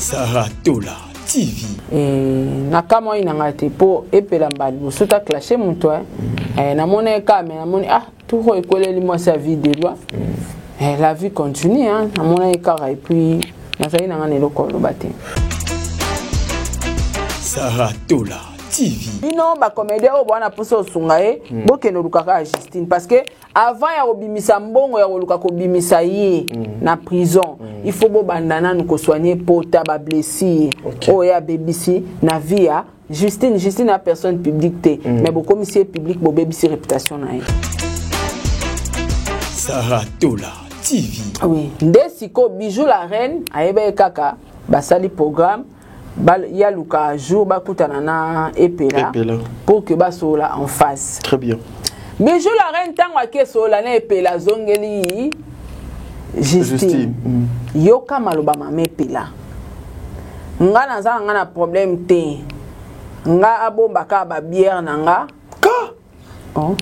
Sarah Tola TV. Eh, nakamwaki na ngai te mpo epela mbala liboso ta clashe moto eh. Eh, namoni ye kaka me namoni ah tour oyo ekweleli mwasi ya vie de loi eh, la vie continue hein. Namona ye kaka et puis nazali na ngai na eloko oloba te. Sarah Tola TV. Bino bacomédien oyo bwana mposa osunga ye, bokende oluka kaka Justine, parce que avant ya kobimisa mbongo ya koluka kobimisa ye na prison, il faut bobanda nanu kosoigne pota bablessure oyo ye abebisi na vie ya Justine. Justine ya personne publique te, mais bokomisi ye publique, bobebisi réputation na ye. Sarah Tola TV. Oui, nde sikoyo Bijou la reine ayebaki kaka basali programme ya luka jour bakutana na Epela, Epela, pour que basola en face. Très bien. Bijou la reine, ntango ake sola na Epela, azongeli Justine. Justine. Yoka maloba mama Epela: nga naza na nga na problème te, nga abomba kaka babière na nga. Ka Oh.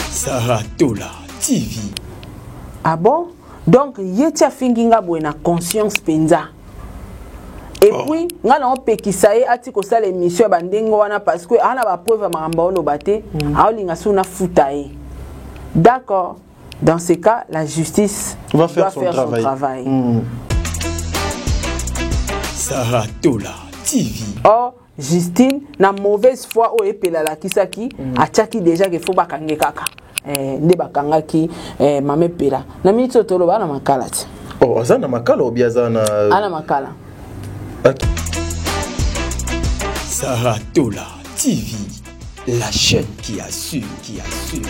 Sarah Tola TV. Ah bon, donc ye ti afingi nga boye na conscience mpenza et Oh. puis nga na opekisa ye ati kosala émission ya bandenge wana, parce que aa na bapreuve ya makambo aoloba te, aolinga soki nafuta ye. D'accord, dans ce cas la justice va faire doit son faire travail. Son travail. Sarah Tola TV. Or Justine, na mauvaise foi oyo Epela alakisaki, atiaki déjà ke fo bakange kaka. Eh, nde bakangaki eh, mama Epela. Na miniti oyo toloba, na makala ti. Oh, aza na makala obi aza na Ana makala. Ok. Sarah Tola TV. La chaîne qui assure, qui assure.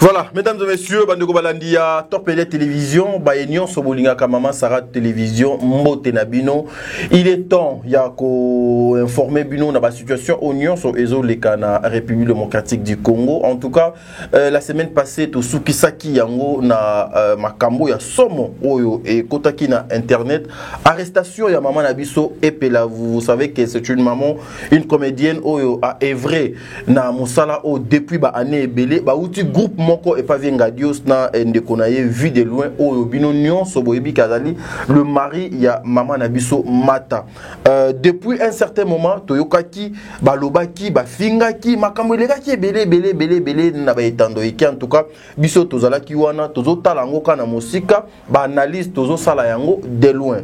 Voilà, mesdames et messieurs, bandeko balandi ya Top Télé Télévision, baye nyonso bolingaka Maman Sarah Télévision, mbote na bino. Il est temps ya ko informer bino na ba situation oyo nyonso ezoleka na République démocratique du Congo. En tout cas, la semaine passée tosukisaki yango na makambo ya somo oyo ekotaki na internet, arrestation ya mama na biso Epela. Vous savez que c'est une maman, une comédienne oyo a œuvré na mosala oyo depuis ba année ebele. Bauti groupe moko epa vie Ngadios na ndeko na ye Vue de Loin, oyo bino nyonso boyebi kazali le mari ya mama na biso Mata. Depuis un certain moment toyokaki balobaki, bafingaki, makambo elekaki ebele ebele ebele ebele na baetando eke. En tout cas biso tozalaki wana, tozotala yango kaka na mosika, baanalyse tozosala yango de loin.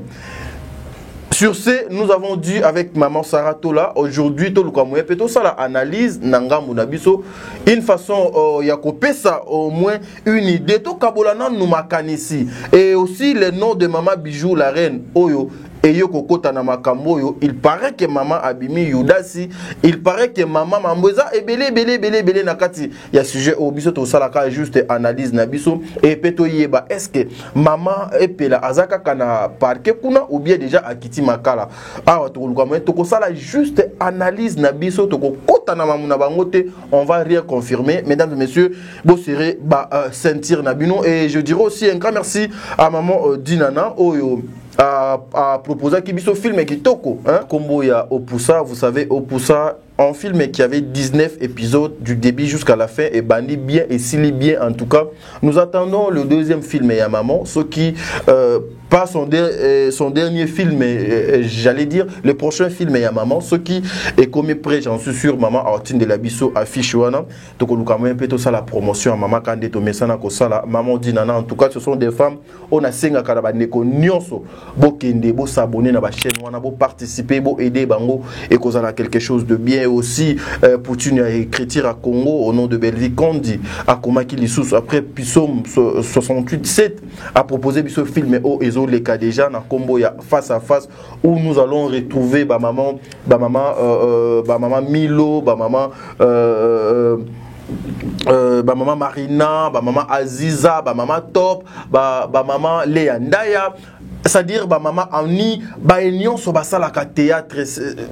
Sur ce, nous avons dit avec maman Sarah Tola, aujourd'hui, toluka moyen pe tosala analyse na ngambu na biso, une façon ya kopesa au moins une idée, tokabola nanu makanisi. Et aussi le nom de maman Bijou la reine oyo eye kokota na makambo oyo. Il paraît que maman abimi Yudasi, il paraît que maman mambo eza ebele ebele ebele ebele na kati ya sujet oyo. Biso tosalaka juste analyse na biso et pe toyeba est-ce que maman Epela aza kaka na parquet kuna ou bien déjà akiti makala. Awa tokoluka moyen tokosala juste analyse na biso, tokokota na mamu na bango te, on va rien confirmer. Mesdames et messieurs, boserrer ba ceinture na bino. Et je dirais aussi un grand merci à maman Dinana oyo a proposé biso film kitoko, hein, kombo ya Opusa. Vous savez, Opusa, un film qui avait 19 épisodes du début jusqu'à la fin et bandi bien et sili bien. En tout cas, nous attendons le deuxième film ya maman, ce qui pas son dernier film, mais j'allais dire le prochain film ya maman, ce qui est comme prêt, j'en suis sûr. Maman Artine de la Biso affiche wana, tokoluka moyen pe tosala promotion ya maman Kande tomesana kosala maman Dinana. En tout cas, ce sont des femmes on a sengaka na bandeko nyonso, bokende bo s'abonner na ba chaîne wana, bo participer, bo aider bango et kozala quelque chose de bien. Aussi Poutine a écriture à Congo au nom de Belvi Kondi akomaki lisusu après Psaume 68 7 a proposé biso film o ezoleka déjà na kombo ya Face à Face, où nous allons retrouver ba maman, ba maman, ba maman Milo, ba maman ba maman Marina, ba maman Aziza, ba maman Top, ba maman Léa Ndaya. C'est-à-dire ba mama Annie, ba nyonso basalaka théâtre,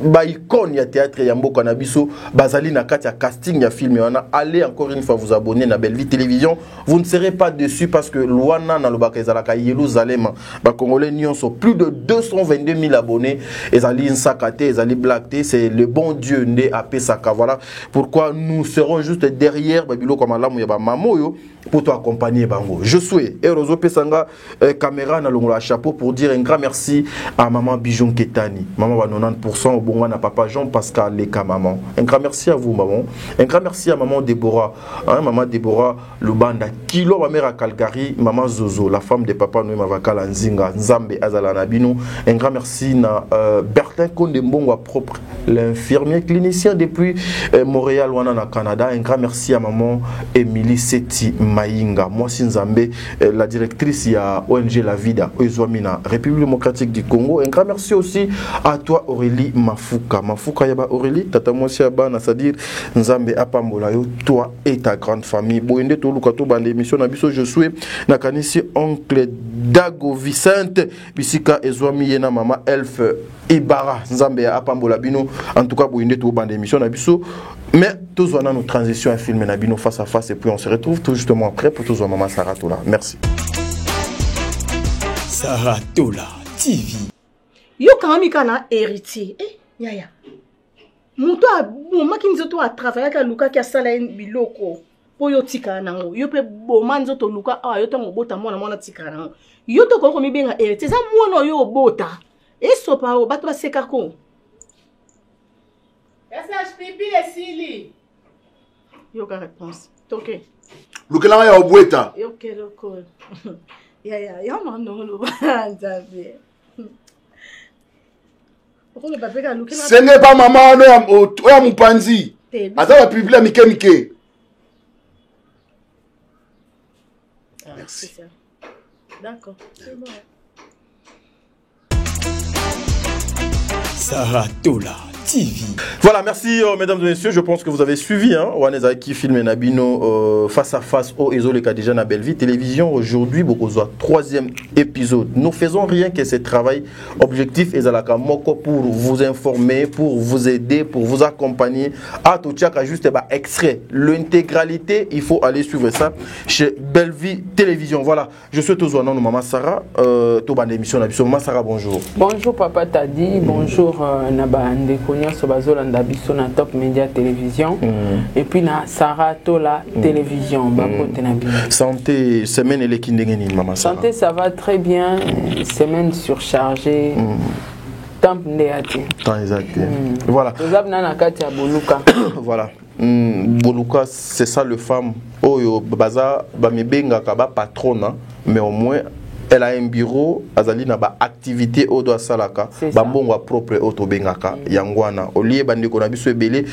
ba icône ya théâtre ya mboka na biso, bazali na kati ya casting ya film wana. Allez encore une fois vous abonner na Bellevue Télévision, vous ne serez pas déçus parce que Luana na lobaka ezalaka Jérusalem, ba Congolais nyonso plus de 222 000 abonnés, ezali nsaka te, ezali blague te, c'est le bon Dieu nde apesaka. Voilà pourquoi nous serons juste derrière ba biloko malamu ya ba mama oyo pour toi accompagner bango. Je souhaite et Roso Pesanga caméra na longola chapeau pour dire un grand merci à maman Bijon Ketani, maman va 90% au bon à papa Jean Pascal Leka maman. Un grand merci à vous maman. Un grand merci à maman Déborah, hein, maman Déborah Lubanda kilo ma mère à Calgary, maman Zozo, la femme de papa Noé Mavakala Nzinga, Nzambe Azala Nabino. Un grand merci na Bertin Konde Mbongwa propre, l'infirmier clinicien depuis Montréal wana na Canada. Un grand merci à maman Émilie Seti Maïnga, moi Nzambe, la directrice ya ONG La Vida Ezwamina, République démocratique du Congo. Un grand merci aussi à toi Aurélie Mafuka, Mafuka yaba Aurélie, tata moi si abana, c'est-à-dire Nzambe apambola yo, toi et ta grande famille. Boyende to luka to bande émission na biso, je suis nakanisi oncle Dago Vicente bisika ezwami yena mama Elf Ibarra, Nzambe apambola bino. En tout cas boyende to bande émission na biso. Mais tous on a nos transitions à filmer na bino face à face et puis on se retrouve tout justement après pour tous maman Sarah Tola. Merci. Sarah Tola TV. Yo kangami kana héritier. Eh yaya. Muto a boma ki nzoto a travailler ka luka ki asala en biloko. Po yo tika nango. Yo pe boma nzoto luka ah yo tango bota mwana mwana tika nango. Yo to ko mi benga héritier. Za mwana yo bota. Esopa o bato baseka ko. SHPP esili. Yoka réponse. Toke. Lukela ya obweta. Yoke loko. Ya ya ya mama lo nzambe. Okolo bapeka lukela. Ce n'est pas maman no ya mupanzi. Aza ba public mike mike. Merci. D'accord. C'est bon. Sarah Tola TV. Voilà, merci mesdames et messieurs, je pense que vous avez suivi hein, Waneza qui filme Nabino face à face au Ezoleka déjà na Bellevue Télévision. Aujourd'hui, Bokozwa, troisième épisode. Nous faisons rien que ce travail objectif ezalaka moko pour vous informer, pour vous aider, pour vous accompagner. À tout tchaka juste bah, extrait l'intégralité, il faut aller suivre ça chez Bellevue Télévision. Voilà, je souhaite aux noms maman Sarah, tout bande émission na biso. Maman Sarah, bonjour. Bonjour papa Tadi, bonjour na ndeko nyonso bazolanda biso na Top Media Télévision et puis na Sarah Tola Télévision. Bakote na bino. Santé semaine eleki ndenge nini maman Sarah? Santé ça va très bien, semaine surchargée. Temps nde ya te. Temps exact. Voilà. Toza na kati ya Boluka. Voilà. Boluka c'est ça le femme oyo baza ba mibengaka ba patronne mais au moins elle a un bureau azali na ba activité oyo doit salaka ba mbongo propre oyo tobengaka yango wana olie bandeko na biso ebele,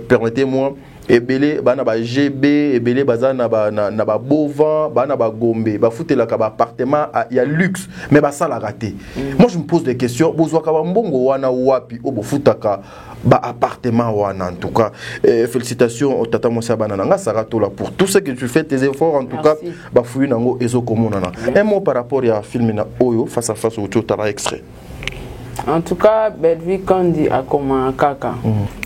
permettez-moi ebele bana ba GB ebele baza na ba na ba Bovan bana ba Gombe ba futelaka ba appartement ya luxe mais ba salaka te. Moi je me pose des questions, bozwaka ba mbongo wana wapi oyo bofutaka ba appartement wana. En tout cas félicitations au tata Mossa Banana nga Sarah Tola pour tout ce que tu fais, tes efforts en tout cas ba fuyu nango ezo komonana. Un mot par rapport ya film na oyo face à face au tala extrait. En tout cas, Bellevue Kandi akoma kaka.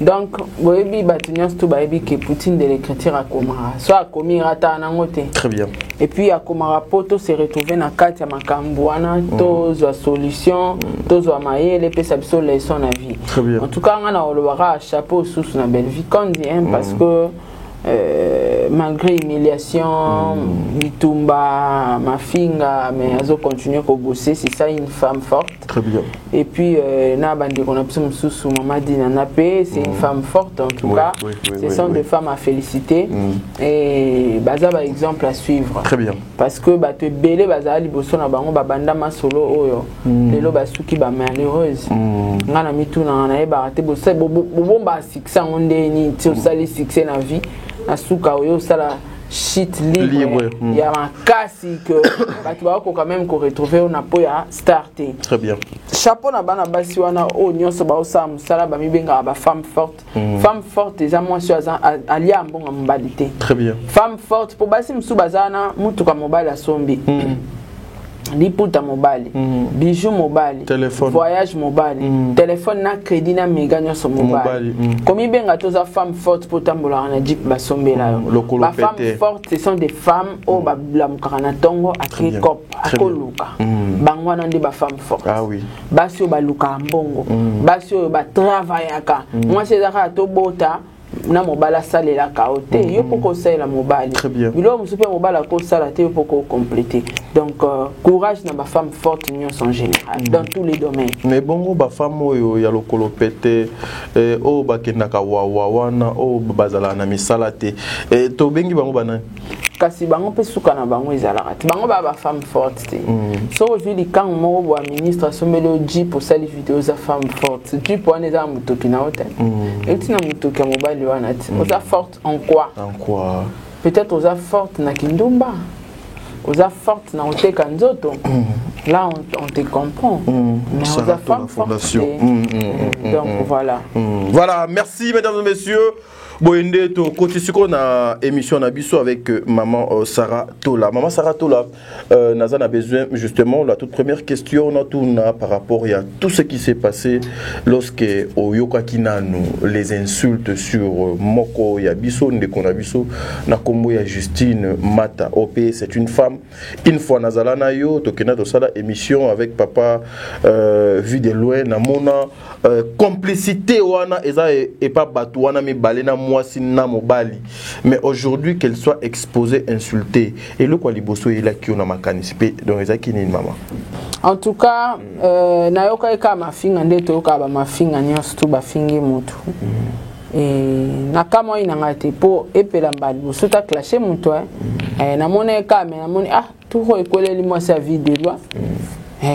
Donc, boyebi batu nyonso to bayebi ke Poutine de l'écriture akoma. Soit akomi rata nango te. Très bien. Et puis akoma poto se retrouver na kati ya makambo wana to zwa solution, to zwa mayele pe sa biso leçon na vie. Très bien. En tout cas, nga na olobaka chapeau sous na Bellevue Kandi hein, parce que malgré humiliation, bitumba, mafinga, mais azo continuer ko bosser, c'est ça une femme forte. Très bien. Et puis na bande qu'on a besoin sous maman Dina Napé, c'est une femme forte en tout cas. Ce sont des femmes à féliciter et baza ba exemple à suivre. Très bien. Parce que ba te belé baza liboso na bango ba banda masolo oyo. Lelo ba suki ba malheureuse. Nga na mitu na na ba te bo bo ba succès ngonde ni ti osali succès na vie. Asuka oyo sala shit libre. Il y a un kasi que bah, tu vas quand même qu'on retrouver on a po ya starter. Très bien. Chapeau na bana basi wana o nyonso ba osa musala ba mibenga ba femme forte. Femme forte eza moi sur alia mbongo mobali te. Très bien. Femme forte pour basi musu bazana mutuka mobali asombi. Liputa mobali, bijou mobali, Téléphone. Voyage mobali, téléphone na crédit na méga nyonso mobali. Mobali. Komibenga toza femme forte mpo otambolaka na jeep basombela yo. Lokolo Bafemme pete. forte, ce sont des femmes oyo balamukaka na ntongo, ake bien. cop, Très bien. akoluka. Bango wana nde bafemme forte. Ah oui. Basi oyo balukaka mbongo, basi oyo batravayaka. Mwasi eza kaka tobota na mobali asalelaka yo te, yo mpo kosalela mobali. Très bien. Biloko mosusu mpe mobali akosala te, yo mpo kocomplete. Donc courage na bafemme forte nyonso en général, dans tous les domaines. Mais bongo bafemme oyo ya lokolo pete, oyo bakendaka wawa wana, oyo bazalaka na misala te, tobengi bango banani? Kasi bango mpe suka na bango ezalaka te. Bango baa bafemme forte te. Soki ozwi likango moko boya, ministre asombeli yo jeep, osali video, oza femme forte. Jeep wana eza na motoki na yo te, euti na motoki ya mobali wana te. Oza forte en quoi? En quoi? Peut-être oza forte na kindumba, oza forte na koteka nzoto, là on te comprend, mais Sarah oza Tola femme forte Fondation. te. Donc voilà. Voilà, merci mesdames et messieurs. Boyende tokoti sikoyo na émission na biso avec maman Sarah Tola. Maman Sarah Tola, naza na besoin justement la toute première question na tuna par rapport à tout ce qui s'est passé lorsque oyokaki nanu les insultes sur moko ya biso, ndeko na biso, na kombo ya Justine Mata. OP, c'est une femme. Une fois nazala na yo, tokenda tosala émission avec papa Vu de loin, na mona complicité wana eza epa bato wana mibale, na mwasi na mobali. Mais aujourd'hui, qu'elle soit exposée, insultée, eloko ya liboso eyelaki yo na makanisi mpe donc ezalaki nini, mama? En tout cas, nayokaki kaka mafinga nde toyokaka bamafinga nyonso tu bafingi motu. Nakamwai na ngai te mpo epela mbala liboso taclashe moto. Namoni kaka, me namoni, ah, turo ekweleli mwasi ya Vue de Loin.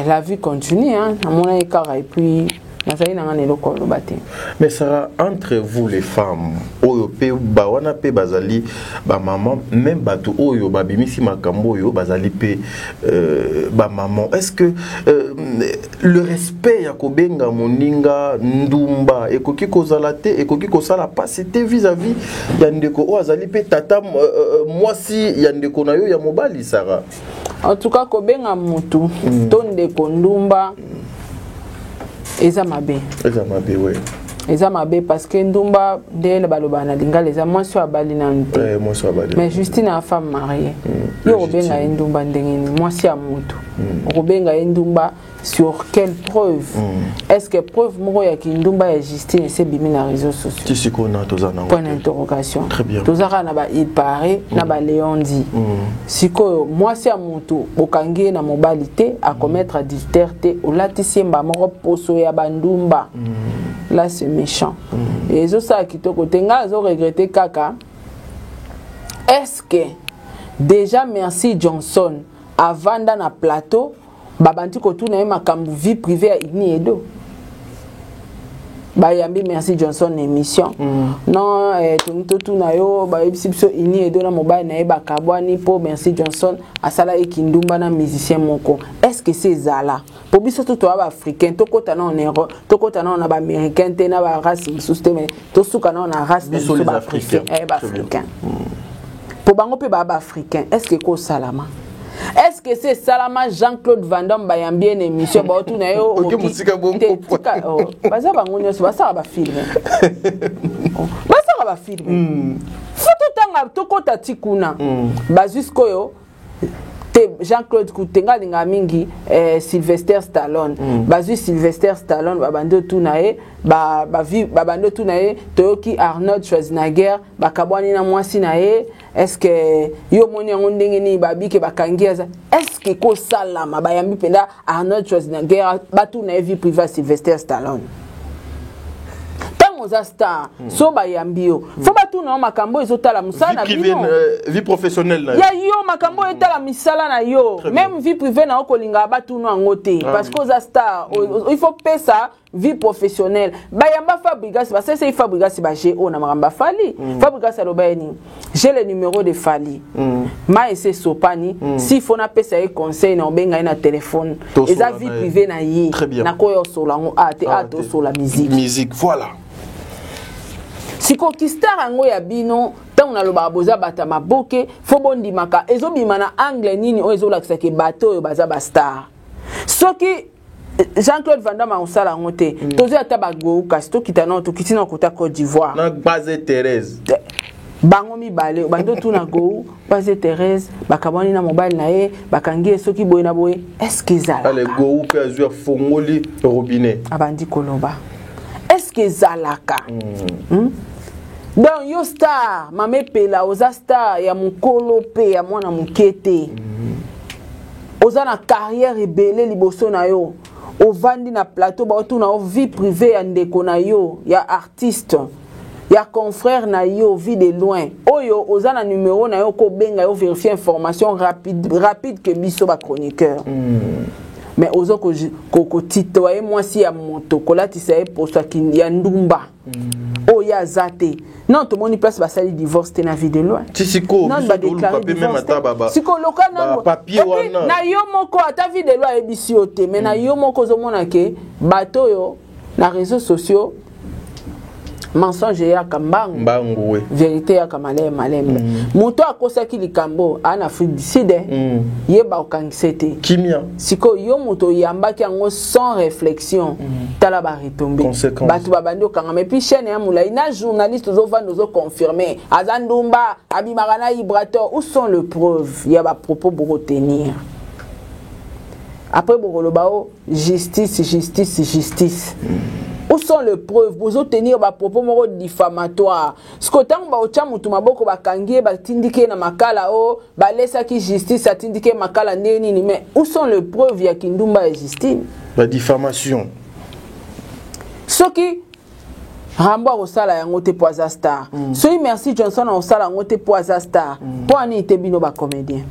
La vie continue, hein. Namonaki kaka et puis nazali na ngai na eloko oloba te. Mais Sarah, entre vous les femmes, oyo mpe bawana mpe bazali bamama, même bato oyo babimisi makambo oyo bazali mpe bamama, est ce que le respect ya kobenga moninga ndumba ekoki kozala te, ekoki kosala mpasi te vis-à-vis ya ndeko oyo azali mpe tata mwasi ya ndeko na yo ya mobali, Sarah? En tout cas, kobenga mutu to ndeko ndumba eza mabe. Eza mabe, we. Eza mabe parce que ndumba, nde balobaka na lingala, eza mwasi oyo abali nanu te. Mwasi oyo abali. Mais Justine a femme mariée. Yo okobenga ye ndumba ndenge nini? Mwasi ya mutu, okobenga ye ndumba sur quelle preuve? Est ce que preuve moko ya kindumba ya Justine ese ebimi na réseaux sociaux? Ti sikoyo na toza nango Point te. d'interrogation. Très bien. Toza kaka na ba il paraît, na baleondi. Sikoyo mwasi ya motu, bokangi ye na mobali te, acommettre adultère te, olatisi ye mba moko poso ya bandumba. Là, c'est méchant, ezosala kitoko te. Ngai azoregrete kaka, est ce que déjà Merci Johnson avanda na plateau, babandi kotuna ye makambo vie privée ya Igni Edo? Bayambi Merci Johnson na émission. Non, tongi totuna yo, bayebisi biso Ini Edo na mobali na ye bakabwani mpo Merci Johnson asala ye kindumba na musicien moko. Est ce que c'est ezala po biso to toya baafricain, tokɔta nao na Europe, tokɔta nao na baaméricain te, na barace mosusu te, mais tosuka nao na race na Biso biso les baafricain. Africains. Eh, baafricain, mpo bango mpe baya baafricain. Est ce que ekosalama? Est ce que c'est esalama? Jean-Claude Van Damme, bayambi ye na émission, baotuna ye. Oke mosika bongo. Te, tika, oh, baza bango nyonso basalaka bafilme. Oh, basalaka bafilme, fo totanga, tokɔta ti kuna. Bazwi sikoyo te Jean-Claude Kutenga alingaka mingi Sylvester Stallone. Bazwi Sylvester Stallone, babandi otuna ye babandi otuna ye: toyoki Arnold Schwarzenegger bakabwani na mwasi na ye, est ce que yo omoni yango ndenge nini? Babike bakangi aza. Est ce que kosalama bayambi mpenza Arnold Schwarzenegger, batuna ye vie privée ya Sylvester Stallone? Ntango oza star, so bayambi yo, fo batuna yo makambo oyo ezotala mosala na Vie privée, bino. Vie professionnelle na yo. Ya yo, makambo oyo etala misala na yo. Très bien. Même vie privée na yo, kolingaka batuna yango te, parce que oza star. Il faut pesa vie professionnelle. Bayamba Fabrigas, basesei Fabrigas baje oyo na makambo ya Fally. Fabrigas aloba ye nini? J'ai le numéro de Fally. Ma ese sopani. S'il faut napesa ye conseil, na obenga ye na téléphone. Tosola Eza vie na ye. privée na ye. Très bien. Nakoya osola yango a te. Ah, A te. tosola musique. Musique, voilà. Sikoyo kistar yango ya bino, ntango nalobaka boza bato ya maboke, fo bondimaka ezobima na angle nini oyo ezolakisa ke bato oyo baza bastar. Soki Jean-Claude Van Damme akosala yango te, tozwi ata bagou, kasi tokita nao, tokiti na kota Côte d'Ivoire. Na Base Thérèse. Bango mibale bandi otuna gou Base Thérèse, bakabwani na mobali na ye, bakangi ye soki boye na boye, est-ce ezalaka? Ale gou mpe azwi, afongoli robinet. Abandi koloba, est-ce ezalaka? Donc yo star, mama Epela, oza star ya mokolo mpe ya mwana moke te. Oza na carrière ebele liboso na yo, ovandi na plateau, baotuna yo vie privée ya ndeko na yo, ya artiste, ya confrère na yo Vie de Loin, oyo oza na numéro na yo, kobenga yo, vérifier information rapide, rapide que biso bachroniqueur. Mais oza kotitoa ye mwasi ya moto, kolatisa ye poso ya ndumba oyo ye aza te. Non, tomoni place basali divorce te na Vie de Loin. Ti sikoyo biso toluka mpe meme ata sikoyo loka nano papier wana. Na yo moko, ata Vie de Loin ayebisi yo te, mais na yo moko ozomona ke bato oyo na réseaux sociaux, mensonge eyaka mbangu. Mbangu we. Vérité eyaka malembe malembe. Moto akosaki likambo aa na Afrique du Sud, yeba okangisa te. Kimia. Sikoyo yo moto oyambaki yango sans réflexion, tala baretombées. Conséquence. Bato babandi okangama, et puis chaîne ya molai na journaliste ozovanda, ozoconfirme aza ndumba, abimaka na Ibrator. Où sont le preuve ya bapropos bokotenir? Après bokoloba o justice, justice, justice. Où sont les preuves? Bozotenir bapropos moko diffamatoire. Siko ntango baotya motu maboko, bakangi ye, batindiki ye na makala, o balesaki justice, atindiki ye makala ndenge nini? Mais où sont les preuves ya kindumba ya Justine? Badifamation. Soki Rambo akosala yango te mpo aza star, soki Merci Johnson akosala yango te mpo aza star, mpo anini te bino bacomédien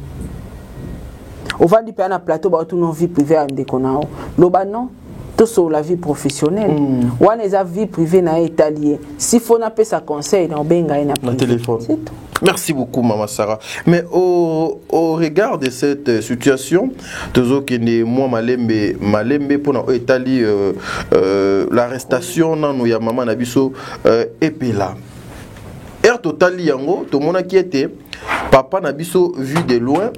ovandi mpe na plateau, baotuna vie privée ya ndeko na yo, loba non, tosolola vie professionnelle. Wana eza vie privée na ye, etali ye. Si fo napesa conseil, na obenga ye na na téléphone. C'est tout. Merci beaucoup, Maman Sarah. Mais au regard de cette situation, tozokende mwa malembe malembe mpona oyo etali l'arrestation nanu ya mama na biso Epela. Ere totali yango, tomonaki ete papa na biso Vue de Loin,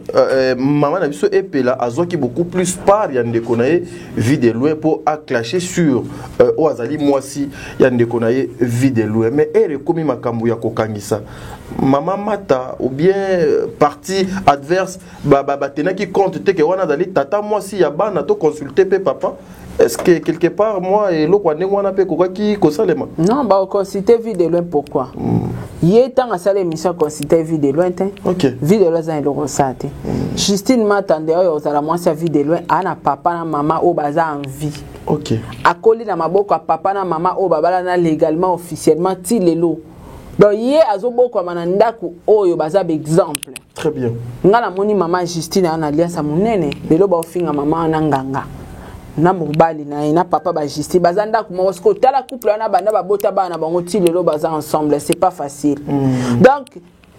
mama na biso Epela azwaki beaucoup plus part ya ndeko na ye Vue de Loin mpo aclashe sur oyo azali mwasi ya ndeko na ye Vue de Loin. Mais ere ekomi makambo ya kokangisa mama Mata ou bien partie adverse, batenaki compte te ke wana azali tata mwasi ya bana, to consulte mpe papa. Est-ce que quelque part moi eloko ya ndenge wana mpe ekokaki kosalema? Non, bakoconsulte Vue de Loin pourquoi? Ye ntango asala émission, aconsulte Vue de Loin te. Vue de Loin aza na eloko osala te. Justine Matande oyo ozala mwasi ya Vue de Loin, aa na papa na mama oyo baza en vie. Akoli na maboko ya papa na mama oyo babalana légalement, officiellement ti lelo. Donc ye azobokwama na ndako oyo baza baexemple. Très bien. Nga namoni mama Justine aa na alliance ya monene. Lelo baofinga mama wana nganga na mobali na ye na papa baJustine baza ndako moko. Sikoyo tala couple wana, banda babota bana na bango ti lelo baza ensemble, c'est pas facile. Donc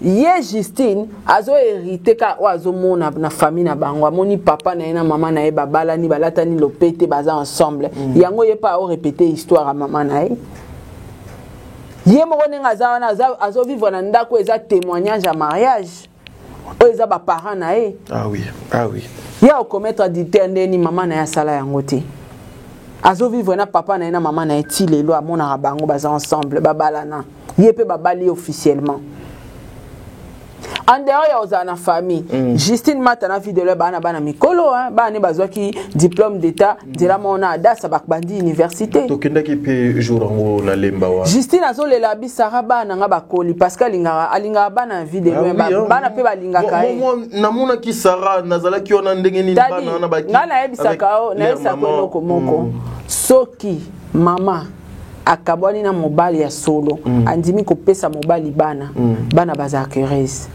ye Justine azohérite kaka oyo azomona na famille na bango. Amoni papa na ye na mama na ye babalani, balatani lopete, baza ensemble. Yango ye mpe aorépéter histoire ya mama na ye. Ye moko ndenge aza wana, azovivre na ndako eza témoignage ya mariage oyo eza baparent na ye. Ah oui, ah oui. Ye akomettre adultère ndeni mama na ye asala yango te. Azovivre na papa na ye na mama na ye ti lelo, amonaka bango baza ensemble, babalana, ye mpe babali ye officiellement. En dehors ya kozala na famille, Justine Mata na Vue de Loin baa na bana mikolo, bana ne bazwaki diplôme d'état nzela moko na Adasa, bandi université. Tokendaki mpe jour yango na Lemba wa. Justine azolela bisara bana nga bakoli, parce que alingaka bana ya Vue de Loin. Ah oui, bana mpe balingaka ye. Namonaki Sara, nazalaki wana ndenge nini bana wana baki Ngai nayebisaka yo, nayebisaka eloko moko: soki mama akabwani na mobali ya solo, andimi kopesa mobali bana, bana bazalaka heureuse.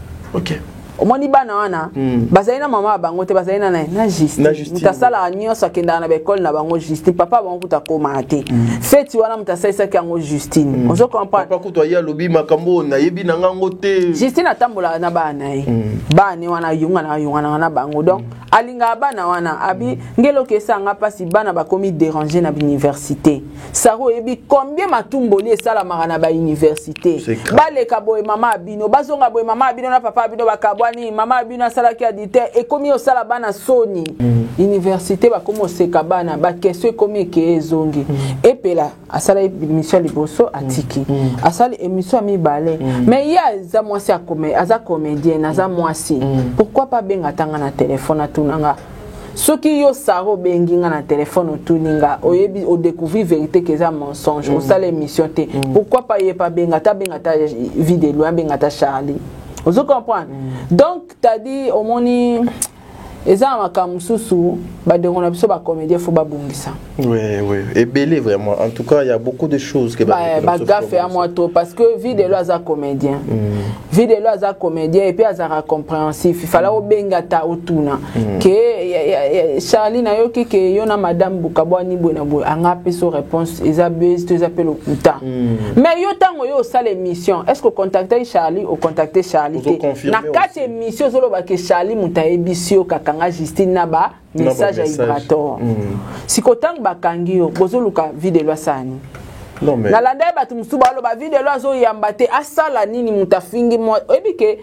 Omoni bana wana, bazali na mama ya bango te, bazali na na Justine. Moto asalaka nyonso, akendaka na baekole na bango Justine. Papa bango kuta akomaka te. Feti wana, moto asalisaki yango Justine. Ozo comprendre? Papa kutu aye, alobi makambo oyo nayebi na ngango te. Justine atambolaka na bana na ye. Bana wana ayunganaka, ayunganaka na bango. Donc. Alingaka bana wana abi nge eloko esala nga mpasi, bana bakomi déranger na bauniversité. Sara, oyebi combien matumboli esalamaka na bauniversité? C'est grave. Baleka boye, mama ya bino bazonga boye, mama ya bino na papa ya bino bakabwani, mama ya bino asalaki adultère, ekomi osala bana soni. Université bakomi oseka bana, baquestion ekomi ekeye ezongi. Epela asala émission ya liboso, atiki, asali émission ya mibale, mais ye aza mwasi ya aza comédienne, aza mwasi, pourquoi pas benga tanga na telefone, atunanga? Soki yo Sara obengi nga na telefone, otuni nga, oyebi, odécouvrir vérité ke eza mensonge, osala émission te, pourquoi pas ye pa benga ta, benga ta Vie de Loin, benga ta Charlie, ozo comprendre? Donc tadi omoni eza na makambo mosusu, bandeko na biso bacomédien faut babongisa. Oui, ebele vraiment. En tout cas, il y a beaucoup de choses que Bagaffe ya mwa trop, parce que Vie de Loin aza comédien, Vie de Loin aza comédien et puis azalaka compréhensif. Il fallait obenga ta, otuna ke Charlie, nayoki ke yo na madame bokabwani boye na boye, anga apesa réponse, eza base to eza mpe lokuta. Mais yo, ntango yo osala émission, est ce que ocontacte Charlie? Ocontacte Charlie te. Ozoconfirme Na kati aussi. Émission ozoloba ke Charlie moto ayebisi yo kakanga Justine na ba message ya message. Ibrator. Siko ntango bakangi yo, bozoluka Vie de Loin asala nini? Non mais Nalanda ye, bato mosusu baloba Vie de Loin azoyamba te, asala nini? Moto afingi mwa, oyebi ke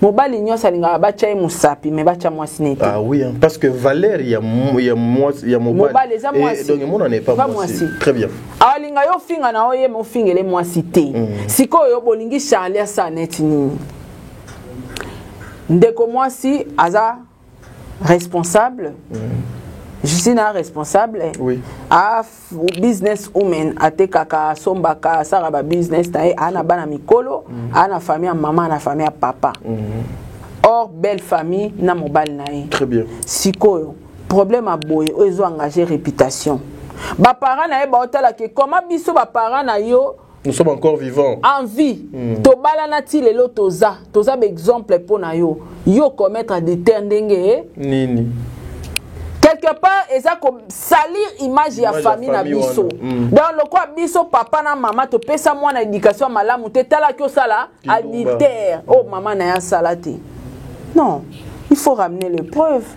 mobali nyonso alingaka batya ye mosapi, me batya mwasi ne te. Ah oui, hein, parce que valeur, il y a moi, il y a mobali. Mobali, eza mwasi. Et donc, mon n'est pas Pas mwasi. mwasi. Très bien. Alinga yo ofinga na yo ye, me ofingele mwasi te. Sikoyo bolingi Charlie asala neti nini? Ndeko mwasi aza responsable, Justine aza responsable. A business woman, atekaka, asombaka, asalaka babusiness na ye, aa na bana mikolo, aa na famille ya mama, na famille ya papa, or belle famille na mobali na ye. Très bien. Sikoyo problème ya boye oyo ezo engage réputation, baparent na ye baotala ke koma biso baparent na yo Nous sommes encore vivants. En vie, tobalana ti lelo, toza baexemple mpo na yo, yo commettre adultère ndenge Nini. Quelque part eza kosalir image ya Image ya famille na famille biso. wana. Donc lokola biso papa na mama topesa mwana éducation ya malamu te, talaki osala Kindumba. adultère oyo mama na ye asala te. Non, il faut ramener les preuves.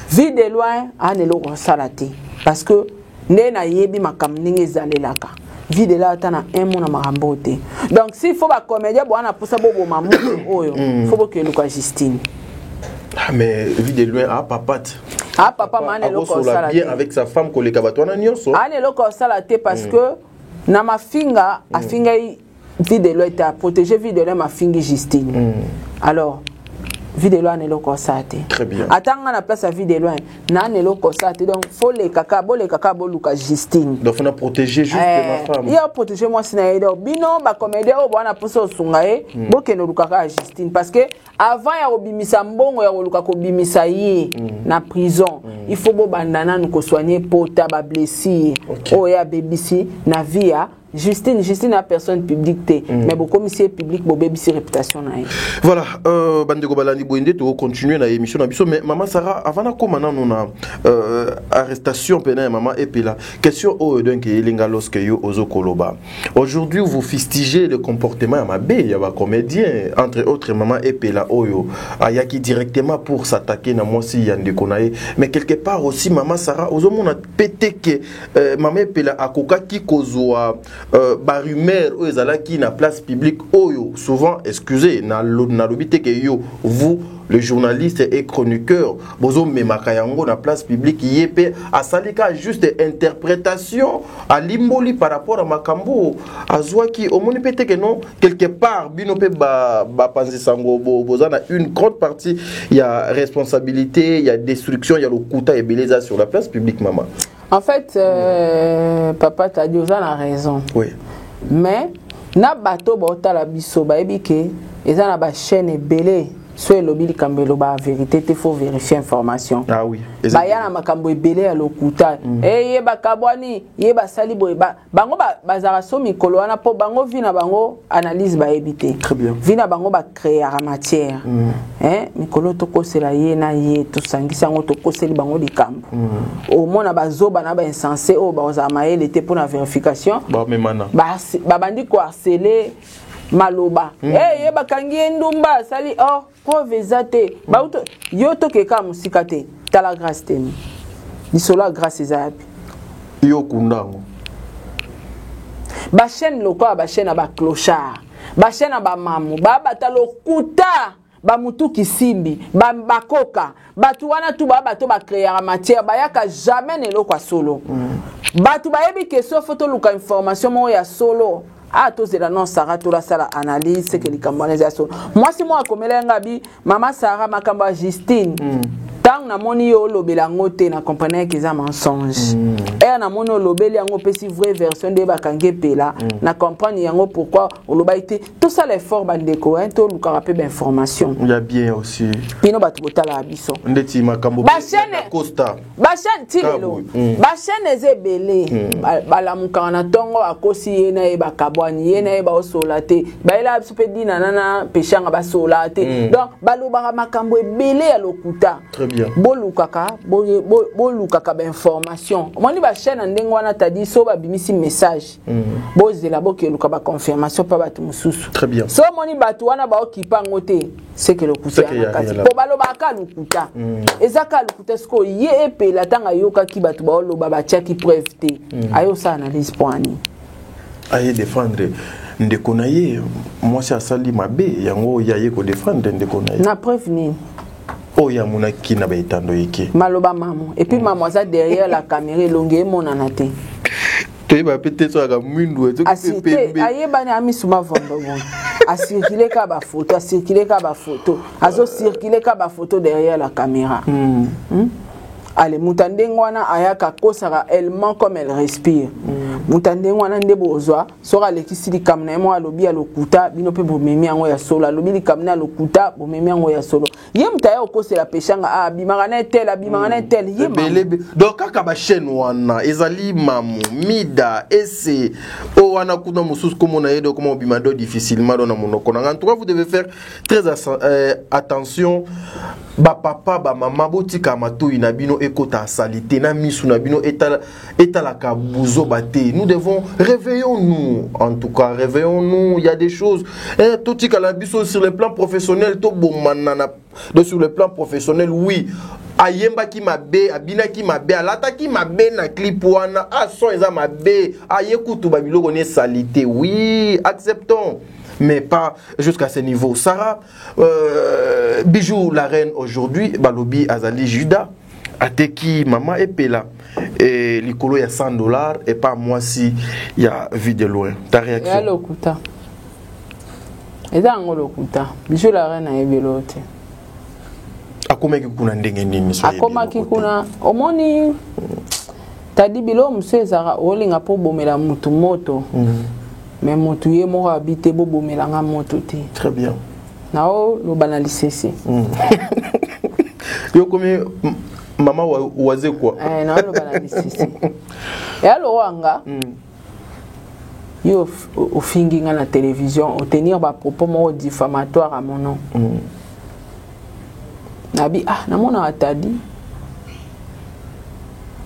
Vie de Loin ana eloko asala te, parce que nde nayebi makambo ndenge ezalelaka. Vie de Loin ata na un mot na makambo oyo te. Donc s'il faut, bacomédien bowana mposa boboma moto oyo, faut bokeluka Justine. Ah, mais Vie de Loin, ah, papa. Ah, papa, mana eloko Akosola osala bien te. avec sa femme, koleka bato wana nyonso. Ana eloko osala te, parce que na mafinga afingai Vie de Loin ete aprotéger Vie de Loin, mafingi Justine. Alors Vie de Loin ana eloko osala te. Très bien. Ata nga na place ya Vie de Loin, na ana eloko osala te. Donc faut lekaka, bolekaka, boluka Justine. Donc, on a protégé juste ma femme. Ye aprotéger mwasi na ye. Donc bino bacomédien oyo bwana mposa osunga ye, bokende olukaka ya Justine, parce que avant ya kobimisa mbongo ya koluka kobimisa ye na prison, il faut bobanda nanu kosoigne pota, bablessure oyo ye abebisi na vie ya Justine. Justine ya personne publique te, mais bokomisi ye publique, bobebisi réputation na ye. Voilà, bandeko balandi, boye nde tokocontinue na émission na biso. Mais mama Sara, avant nakóma nano na arrestation mpena ya mama Epela, question oyo donc eyelinga: lorsque yo ozokoloba aujourd'hui, vous fustigez le comportement ya mabe ya bacomédien, entre autres mama Epela oyo ayaki directement pour s'attaquer na mwasi ya ndeko na ye, mais quelque part aussi, mama Sara, ozomona pe te ke mama Epela akokaki kozwa barumeur oyo ezalaki na place publique oyo souvent, excusez, nalobi te ke yo, vous le journaliste et chroniqueur, bozomemaka yango na place publique. Ye mpe asali ka juste interprétation, alimboli par rapport à makambo azwaki. Omoni mpe te ke non, quelque part bino mpe bapanzi sango boza na une grande partie ya responsabilité ya destruction ya lokuta ebele eza sur la place publique, mama? En fait, papa Tadi, oza na raison. Mais na bato baotala biso bayebi ke eza na bachaîne ebele, so elobi likambo, eloba vérité te, faut vérifier information. Ah oui. Baya na makambo ebele ya lokuta. E ye bakabwani, ye basali boye, bango bazalaka so mikolo wana mpo bango vie na bango analyse bayebi te. Très bien. Vie na bango bacréaka matière. Hein, mikolo tokosela ye na ye, tosangisi yango, tokoseli bango likambo. Omona bazoba na bainsensé oyo bazala mayele te mpo na vérification. Bamemana. Babandi koharceler maloba. Ye bakangi ye ndumba asali or. Preuve eza te. Bauto yo tokeka mosika te. Tala Grâce Temo. Lisolo ya Grâce eza yapi? Yo kunda yango. Ba chaîne lokola ba chaîne ya ba clochard, ba chaîne ya ba mamu, ba bata lokuta, ba mutu kisimbi, ba bakoka, bato wana tu ba bato ba créera matière, bayaka jamais na eloko ya solo. Bato bayebi ke so faut toluka information moko ya solo. Ah tozela non Sarah tola sala analyse c'est que likambo wana eza solo. Mwasi moko akomela ye nga bi mama Sarah makambo ya Justine. Ntango namoni yo olobela yango te na comprendre que eza mensonge. Ere namoni olobeli yango opesi vraie version nde bakangi epela. Na comprendre yango pourquoi olobaki te. Tosala effort bandeko hein, tolukaka mpe bainformation. Ya bien aussi. Bino bato botalaka biso. Ndeti makambo Ba chaîne- Costa. Bachaîne ti lelo. Bachaîne eza ebele. Balamukaka na ntongo akosi ye na ye bakabwani ye na ye baosola te. Bayela biso mpe dina na na peshanga basola te. Donc balobaka makambo ebele ya lokuta. Très bien. Bolukaka bolukaka ba information. Omoni ba chaîne na ndenge wana tadi so babimisi message. Bozela bokeluka ba confirmation pa bato mosusu. Très bien. So omoni bato wana baokipa yango te, c'est que lokuta C'est que ya ya makasi. rien là. Po balobaka kaka lokuta. Eza kaka lokuta sikoyo ye epela ntango ayokaki bato baoloba batiaki preuve te. Aye osala analyse po ani. Aye défendre ndeko na ye, mwasi asali mabe yango ye aye kodéfendre ndeko na ye. Na preuve nini? Oyo amonaki na baetando eke. Maloba mamu. Et puis mamu aza derrière la caméra elongi emonana te. Toyeba pe te soki aka mwindu, soki pe Asi te, pembe. ayebani amisuma vondo bon. Acircule ka ba photo, acircule ka ba photo. Azo circule ka ba photo derrière la caméra. Allez, muta ndenge wana ayaka kosaka, elle ment comme elle respire. Muta ndenge wana nde bozwa, soki alekisi likambo na ye moko alobi ya lokuta, bino pe bomemi yango ya solo. Alobi likambo na ya lokuta, bomemi yango ya solo. Ye mutu aya okosela peshanga, ah, abimaka na tel, abimaka na tel, ye mamu. Ebele be. Donc kaka ba chaîne wana ezali mamu, mida, ese, o wana kuna mosusu komona ye donc comment obima do difficilement do na monoko na nga. En tout cas, vous devez faire très attention. Ba papa, ba mama, botika matoyi na bino ekota salité na misu na bino etalaka buzo bate. Nous devons, réveillons-nous, en tout cas, réveillons-nous. Il y a des choses. Eh, totika la biso sur le plan professionnel, to bomana na, de sur le plan professionnel, oui. Ayembaki mabe, abinaki mabe, alataki mabe na clip wana, ah, son eza mabe, aye kutu ba biloko ne salité. Oui, acceptons. Mais pas jusqu'à ce niveau. Sarah, Bijou la reine aujourd'hui, balobi Azali Judas, ateki mama epela et likolo ya 100 $ et pas moi si il y a vie de loin. Ta réaction? Ya lokuta. Eza yango lokuta. Bijou la reine ayebi eloko te. Akomaki kuna ndenge nini so ayebi Akomaki eloko te? kuna, omoni tadi biloko mosusu ezalaka olinga mpo obomela mutu moto. Mais mutu ye moko abi te bobomela nga moto te. Très bien. Na oloba na lisese. Yo komi mama waze quoi? Na oloba na lisese. Ya lokola nga, yo ofingi nga na télévision, otenir ba propos moko diffamatoire à mon nom. Nabi, ah, namonaka Tadi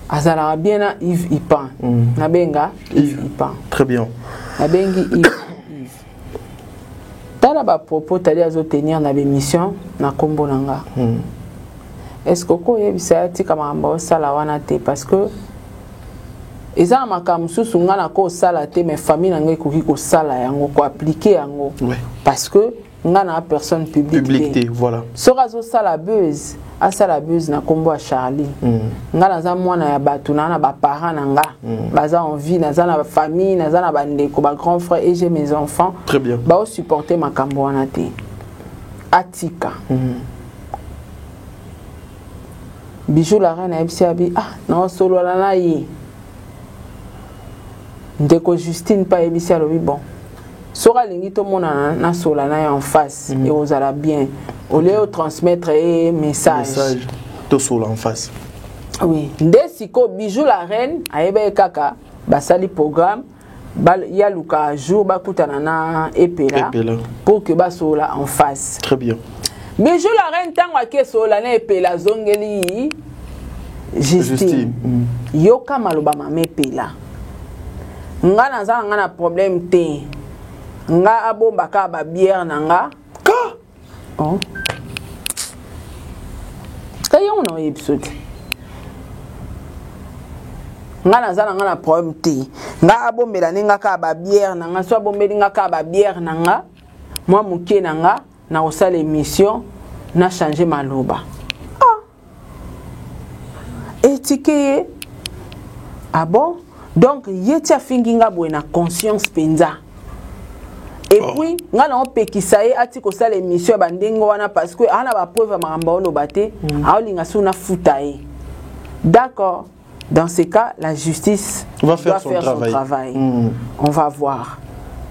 azalaka bien na Yves Ipan. Nabenga Yves Ipan. Très bien. Nabengi Yves. Yves. Tala ba propos Tadi azotenir na bémission na kombo na nga. Est-ce que okoyebisa ye atika makambo osala wana te? Parce que eza na makambo mosusu nga na kosala te, mais famille na ngai ekoki kosala yango, koappliquer yango. Parce que nga na personne publique Public te. te, voilà. Soki azosala buzz, asala buzz na kombo ya Charlie. Nga naza mwana ya bato, na na ba parents na nga. Baza en vie, naza na famille, naza na bandeko, ba grands frères et j'ai mes enfants. Très bien. Bao supporter makambo wana te. Atika. Bijou la reine ayebisi abi, ah, na osolola na ye. Ndeko Justine pa ayebisi alobi bon. Soki alingi tomonana na sola na ye en face, ekozala bien. Au lieu de transmettre ye message. Message, tosola en face. Oui. Nde siko Bijou la reine ayebaki kaka basali programme ya luka jour bakutana na Epela, Epela. pour que basola en face. Très bien. Bijou la reine ntango ake sola na Epela azongeli Justine. Justine. Yoka maloba mama Epela. Nga naza nga na problème te. Nga abombaka ba bière na nga. Ka? Oh. Ka yango na oyebi biso te. Nga naza na nga na problème te. Nga abombela nde nga kaka babière na nga, so abombeli nga kaka babière na nga mwa moke na nga, na kosala émission na changer maloba. Ah, etike ye. Ah bon, donc ye ti afingi nga boye na conscience mpenza. Et oh, puis nga na opekisa ye ati kosala émission ya bandenge wana, parce que aa na bapreuve ya makambo aoloba te. Aolinga so nafuta ye, d'accord. Dans ce cas, la justice va faire doit son faire travail. Son travail. On va voir.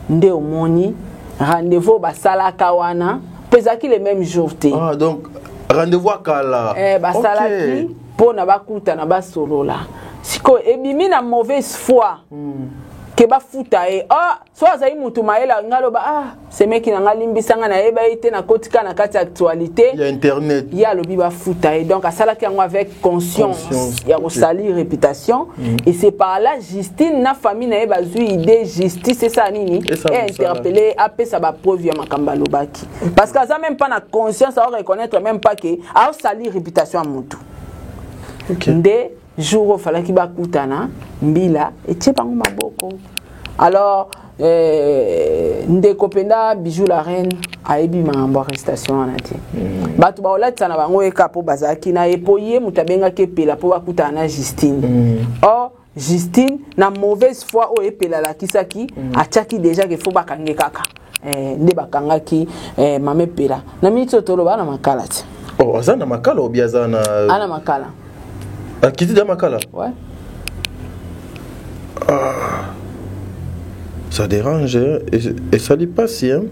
Nde omoni rendez-vous basalaka wana mpo ezalaki le même jour te. Ah, donc rendez-vous akala. Eh, basalaki mpo na bakutana, basolola. Sikoyo ebimi na mauvaise foi ke bafuta ye. Ah, so azali mutu mayele, nga aloba: "Ah, semeki na nga, limbisa nga, nayeba ye te, nakotika na kati ya actualité ya internet." Ye alobi bafuta ye, donc asalaki yango avec conscience, Conscience, ya ok. kosalir réputation. Et c'est par là Justine na famille na ye bazwi idée, justice esala nini? Esala mosala. Interpellé, apesa bapreuve ya makambo alobaki, parce que aza même pas na conscience, aoreconnaître même pas ke aosalir réputation ya mutu. Nde jour oyo falaki bakutana, mbila etie bango maboko. Alors ndeko mpenza Bijou la Reine ayebi makambo arrestation wana te. Bato bakolatisa na bango eka mpo bazalaki na ye, mpo ye moto abengaki Epela mpo bakutana na Justine. Or Justine, na mauvaise foi oyo Epela alakisaki, atiaki déjà ke fo bakange kaka. Nde bakangaki mama Epela. Na miniti oyo toloba, na Makala te. Oh, aza na Makala obi aza na Ana Makala. Akiti da Makala? Ouais. Ah, ça dérange, hein? Esali pasi, hein?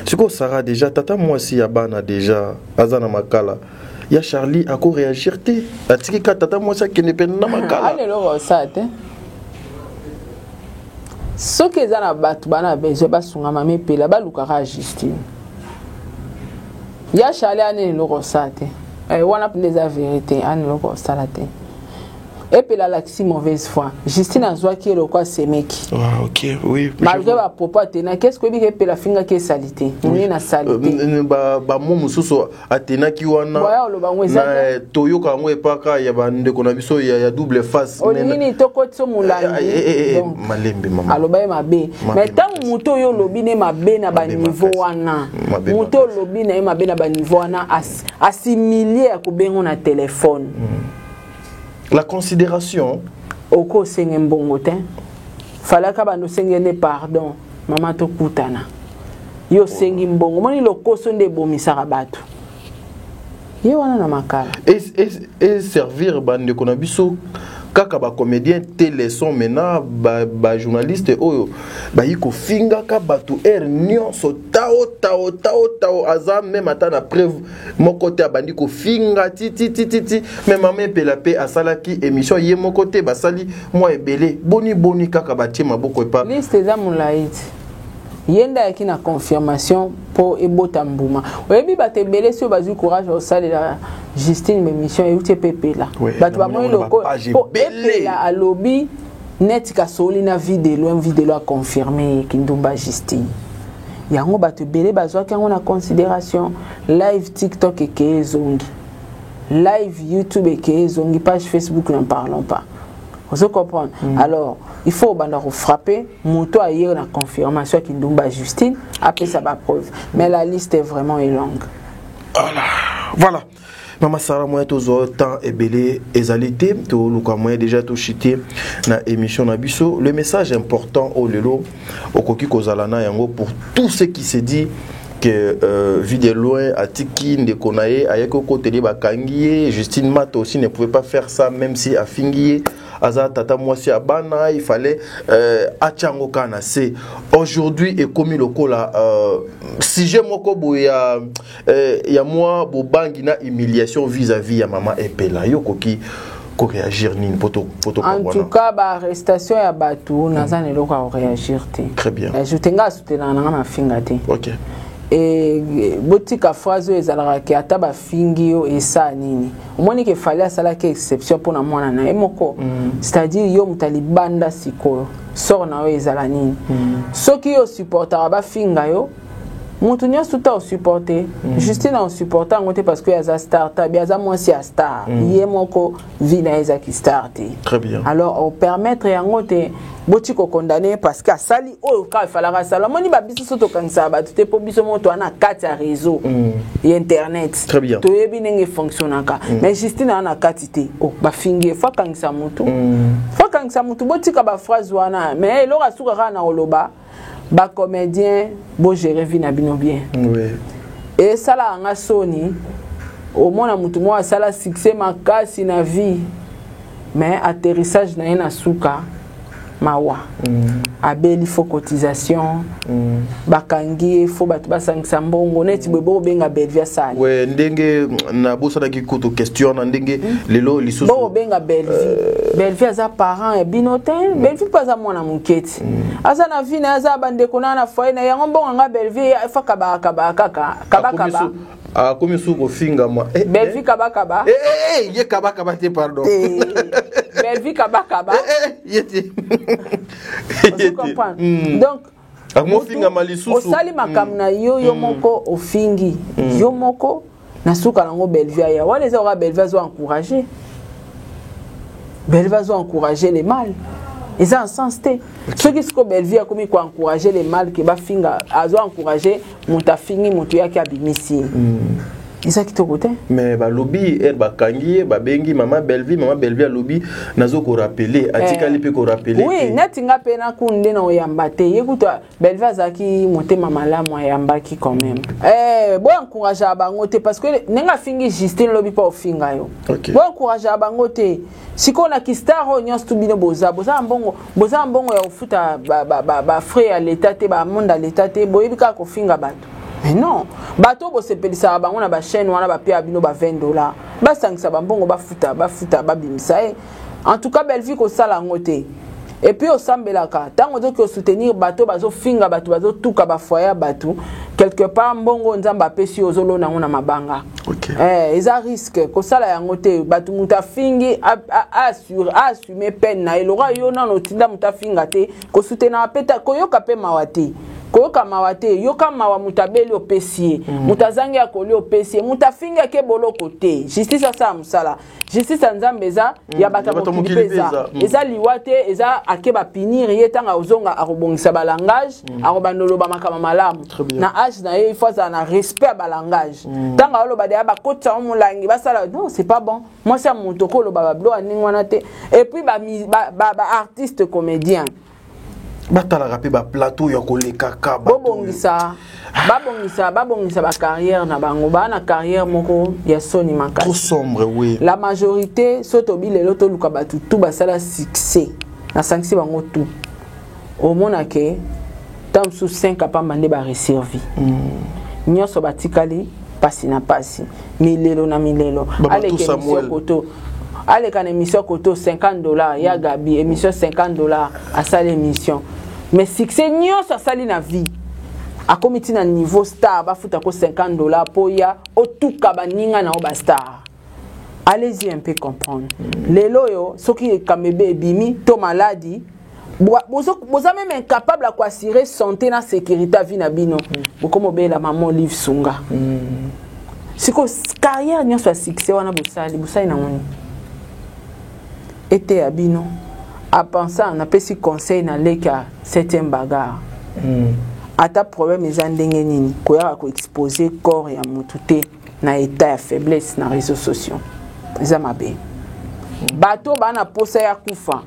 Sikoyo Sara, déjà tata mwasi ya bana déjà aza na Makala, ya Charlie akoréagir te, atiki ka tata mwasi akende pene na Makala. Ana eloko osala te. Soki eza na bato bana besoin basunga mama Epela, balukaka Justine. Ya Charlie ana eloko osala te. Wana mpenza eza vérité, ana eloko osala te. Epela alakisi mauvaise foi, Justine azwaki eloko asemeki. Ah, ok, oui. Malgré bapropos atenaki, est ce que oyebiki Epela afingaki esali te monene na sali te? Bamo mosusu atenaki wana. Boya oloba yango eza na toyoka yango epaka ya bandeko na biso ya double face. Olingi nini? Tokoti so molangi. Donc, Malembe, mama. Aloba ye mabe. Mabe Mais ntango makasi. moto oyo olobi ne mabe na Mabe baniveau makasi. wana, Mabe moto makasi. olobi na ye mabe na baniveau wana, asimilie ya kobengo na telefone. La considération. Oko osenge mbongo te, falaka bando osenge nde pardon, mama, tokutana. Yo osengi mbongo, omoni lokoso nde ebomisaka bato. Ye wana na Makala. Et servir bandeko na biso kaka bacomédien te, leçon maintenant bajournaliste oyo bayi kofingaka bato aire nyonso, tao tao tao tao, aza même ata na preuve moko te, abandi kofinga ti ti ti ti ti. Mais mama Epela mpe asalaki émission ye moko te, basali mwa ebele. Boni boni kaka batie maboko epa? Liste eza molai ti ye nde ayaki na confirmation mpo ebota mbuma. Oyebi bato ebele si oyo bazwi courage ya kosalela Justine bémission euti epe Epela. Bato bamoni namoni loko bapage mpo ebele. Epela alobi neti kasoli na Vie de Loin, Vie de Loin aconfirme ye kindumba Justine. Yango bato ebele bazwaki yango na considération. Live TikTok ekeye ezongi, live YouTube ekeye ezongi, page Facebook n'en parlons pas. Ozo comprendre? Alors il faut obanda kofrapper moto aye na confirmation ya kindumba Justine, apesa bapreuve. Mais la liste est vraiment est longue. Voilà, mama Sara, moyen tozwa temps ebele ezali te, toluka moyen déjà toshite na émission na biso. Le message important oyo lelo okoki kozala na yango pour tout ce qui se dit que Vie de Loin atiki ndeko na ye ayaki okoteli, bakangi ye. Justine Mata aussi ne pouvait pas faire ça, même si afingi ye, aza tata mwasi ya bana, il fallait atia yango kaka na se. Aujourd'hui ekomi lokola sujet moko boye ya mwa bobangi na humiliation vis-à-vis ya mama Epela. Yo okoki koréagir nini po En tout cas, baarrestation ya bato, naza na eloko ya koréagir te. Très bien. Ajoute nga asutenaka nanga mafinga te. E, botika phrase oyo ezalaka ke ata bafingi yo esala nini. Omoni ke Fally asalaki exception mpona mwana na ye moko. C'est-à-dire yo moto alibanda, sikoyo sort na yo ezala nini? Soki yo supportaka bafinga yo, Moto nyonso ta osupporte. Justine osupporte yango te parce que aza star tabi, aza mwasi ya star. Ye moko vie na ye ezaki star te. Très bien. Alors opermettre yango te, boti kokondane parce que asali oyo kaka efalaka asala. Omoni, babiso so tokangisaka bato te, mpo biso moko toza na kati ya réseau ya internet. Très bien. Toyebi ndenge efonctionnaka. Mais Justine aza na kati te. Oh, bafingi ye, faut akangisa motu, faut akangisa motu. Botika baphrase wana. Mais eloko asuka kaka na koloba, bacomédien, bogérer vie na bino bien. Esalaka nga soni, omona motu moko asala succès makasi na vie, mais atterrissage na ye na suka mawa. Abeli, faut cotisation. Bakangi ye, faut bato basangisa mbongo. Neti boye bokobenga Belvi asali. We, ndenge nabosanaki kutu question na ndenge lelo lisusu. Bokobenga Belvi. Belvi aza parent ya bino te. Belvi mpe aza mwana moke ti, aza na vie na ye, aza na bandeko na na foyer na yango. Mbongo nga Belvi efa kabaka kaka kabakaba. Akomi su kofingama. Belvi kabakaba. Ye kabakaba te, pardon. Belvi kabakaba. Ye te. Ozo comprendre? Donc akomofingama lisusu. Osali makambo na yo, yo moko ofingi yo moko na suka nango. Belvi aya wana, eza oka Belvi azo encourage, Belvi azo encourage le mal. Eza en sens te. Soki siko Belvi akomi koencourage le mal, ke bafinga, azo encourage moto afingi moto, yaki abimisi ye, eza kitoko te. Mais balobi ere bakangi ye, babengi mama Belvi. Mama Belvi alobi nazo korappeler, atikali mpe korappeler. Oui, neti nga mpe nakunu nde na oyamba te. Ye kutu Belvi azalaki motema malamu, ayambaki quand même. Boencourageaka bango te, parce que ndenge afingi Justine lobi mpo ofinga yo. Boencourageaka bango te. Sikoyo na kistar oyo nyonso tu, bino boza na mbongo, boza na mbongo ya kofuta bafrais ya leta te, bamonde ya leta te, boyebi kaka kofinga bato. Mais non, bato oyo bosepelisaka bango na bachaîne wana, bapia bino ba 20 $, basangisa bambongo, bafuta, bafuta, babimisa ye. En tout cas, Belvi kosala yango te. Et puis osambelaka, ntango ozoki osoutenir bato bazofinga bato, bazotuka bafoyer ya bato, quelque part mbongo Nzambe apesi yo, ozolona yango na mabanga. Eza risque kosala yango te. Bato, moto afingi, aassume peine na ye. Lokwa yo nano otinda moto afinga te, kosoutenaka mpe te, koyoka mpe mawa te, koyoka mawa te. Yoka mawa, moto abeli opesi ye, moto azangi ya kolia opesi ye, moto afingi ake boloko te. Justice asala mosala. Justice ya Nzambe eza ya bato ya mokili mpe eza. Eza liwa te, eza ake bapunir ye. Ntango azonga, akobongisa balangage, akobanda oloba makambo malamu. Na age na ye, il faut azala na respect ya balangage. Ntango aoloba deya, bakotisa ngo molangi, basala. Non, c'est pas bon. Mwasi ya moto okoloba babilo ya ndenge wana te. Et puis baartiste comédien batalaka mpe baplateau ya kolekaka. Bobongisa, babongisa, babongisa bacarrière na bango. Baa na carrière moko ya soni makasi. Trop sombre, oui. La majorité, so tobi lelo toluka bato tu basala succès, nasangisi bango tu, omona ke ta mosusu 5 apamba nde baréussir vie. Nyonso batikali pasi na pasi, milelo na milelo. Aleka émission koto, aleka na émission koto 50 $ ya Gabi, émission 50 $, asali émission. Mais succès nyonso asali na vie, akomi ntina niveau star, bafutako 50 $ mpo ya otuka baninga na yo bastar. Allez-y un peu comprendre. Lelo oyo soki ekamebe ebimi to maladi, boza même incapable ya koassurer santé na sécurité ya vie na bino. Bokoma obela mama Olive Sunga. Sikoyo carrière nyonso ya succès wana bosali, bosali nango nini? Eteya bino. Apensa napesi conseil na leki ya 7e bagarre. Ata problème eza ndenge nini, koyaka koexpose corps ya motu te na état ya faiblesse na réseaux sociaux, eza mabe. Bato baa na posa ya kufa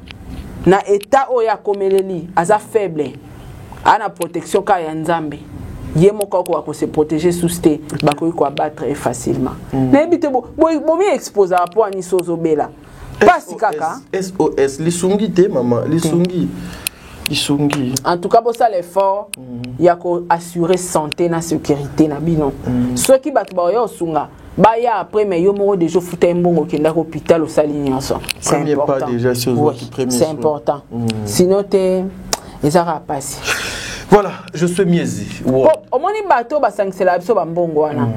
na état oyo akomeleli, aza faible, aa na protection kaka ya Nzambe. Ye moko akoka kose protéger susu te, bakoki koabattre ye facilement. Nayebi te, bomi exposaka mpo ani so ozobela mpasi kaka. SOS lisungi te, mama, lisungi, lisungi. En tout cas, bosala effort ya koassurer santé na sécurité na bino. Soki bato baoya kosunga, baya après. Mais yo moko déjà ofuta ye mbongo, okendaki hôpital, osali nyonso, c'est important. Oui, c'est important. Sinon te, eza kaka pasi. Voilà, je suis miezi. Omoni, bato basangisela biso bambongo wana,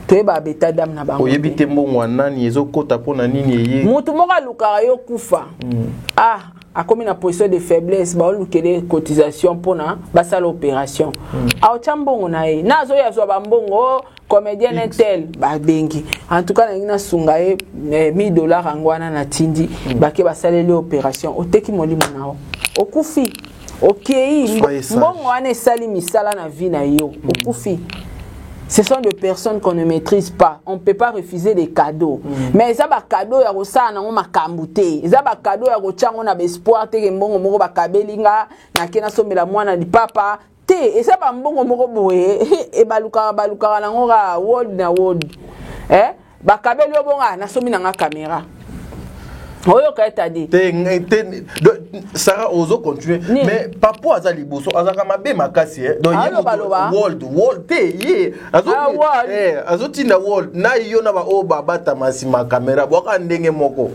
toyeba beta dame na bango. Oyebi te mbongo ya nani ezokota, mpo na nini eye. Motu moko alukaka yo kufa. Ah. Akomi na position de faiblesse, baolukele cotisation mpona basala opération. Aotya mbongo na ye na azoya azwa bambongo, oh, comédien un tel babengi. En tout cas nalingi nasunga ye 1000 $ yango wana natindi. Bake basaleli opération, oteki molimo na yo, okufi, okei. Soyez sage. Mbongo wana esali misala na vie na yo, okufi. Ce sont des personnes qu'on ne maîtrise pas. On ne peut pas refuser des cadeaux. Mais eza ba cadeau ya kosala nango makambo te. Eza ba cadeau ya kotia yango na ba espoir te ke mbongo moko bakabeli nga nake nasombela mwana lipapa te. Eza bambongo moko boye ebalukaka balukaka nango kaka world na world. Eh? Bakabeli yo bonga nasombi nanga caméra. Oyoka etadi. Te te, Sarah, ozo continuer. Nini? Mais papo aza liboso, azalaka mabe makasi, eh. Donc ye Aloba, loba. World world te ye azo Ah, world. Azotinda world na yo na baoyo babatama nsima caméra bwaka ndenge moko.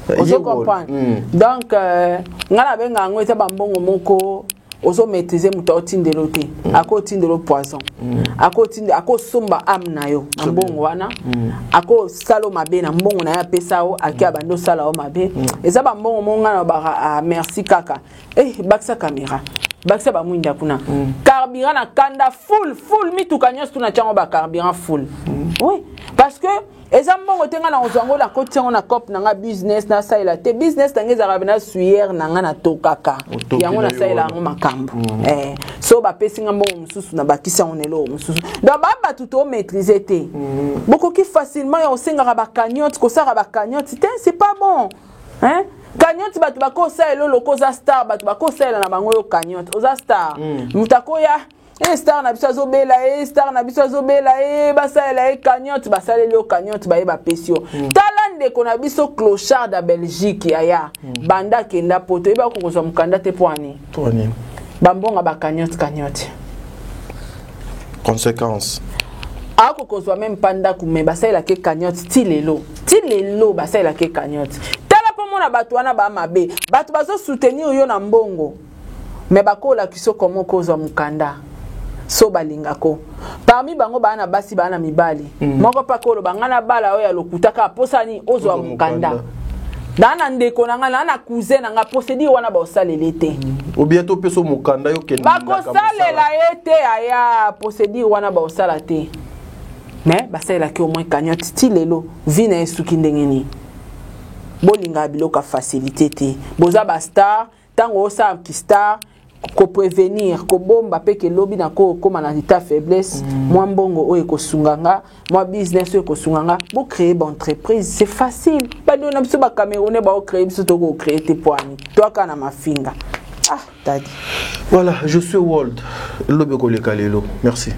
Ye Ozo world. comprendre. Donc nga nabenga yango eza bambongo moko ozomaîtrise moto aotindelo te. Akotindelo poison, akotinda, akosomba âme na yo na mbongo wana, akosala yo mabe na mbongo na ye apesa yo, ake abandi osala yo mabe. Eza bambongo moko nga na baka, ah, merci kaka. Bakisa caméra, bakisa bamwinda kuna, carburant na kanda full full, mituka nyonso tuna tiango bacarburant full. Oui, parce que eza mbongo te. Nga na kozwa yango, nakoti yango na cope na nga business, nasalela te business na nga ezalaka na sueur na nga, natokaka Otoki yango, na yo nasalela wana. Yango makambo. So bapesi nga mbongo mosusu, nabakisi yango na eloko mosusu. Donc ba bato tomaîtrise te. Bokoki facilement ya kosengaka bacagnotte, kosalaka bacagnotte te, c'est pas bon, hein? Cagnotte, bato bakosalela oloko oza star, bato bakosalela na bango yo cagnotte, oza star. Moto akoya e star na biso azobela, e star na biso azobela, e basalela ye cagnotte, basaleli yo cagnotte, baye bapesi yo. Tala ndeko na biso clochard ya Belgique, yaya. Banda akenda poto, yeba kokozwa mokanda te. Mpo ani? Mpo nini? Bambonga bacagnotte cagnotte. Conséquence. Akokozwa même pa ndako, me basalelaki cagnotte ti lelo, ti lelo basalelaki cagnotte. Tala mpo mona bato wana bamabe, bato bazosoutenir yo na mbongo, me bakolakisa komo kozwa mokanda. So balingako parmi bango baa na basi, baa na mibali. Moko mpe akoloba ngai na bala oyo ya lokuta kaka mposani ozwa Ozwa mokanda. mokanda. Naa na ndeko na ngai, naa na cousin na ngai, procédure wana baosalele te. Ou bien topesa mokanda, yo kende. Bakosalela ye te aya, procédure wana baosala te, mais basalelaki au moins cagnotte. Ti lelo vie na ye esuki ndenge nini? Bolingaka biloko ya facilité te. Boza bastar, ntango osala kistar, koprévenir, kobomba mpe ke lobi na kokóma na état faiblesse, mwa mbongo oyo ekosunga nga, mwa business oyo ekosunga nga. Bocréer baentreprise, c'est facile. Bandeko na biso bacamerounais baocréer, biso tokocréer te po ani toaka na mafinga. Ah, tadi. Voilà, je suis world, lobi koleka lelo. Merci.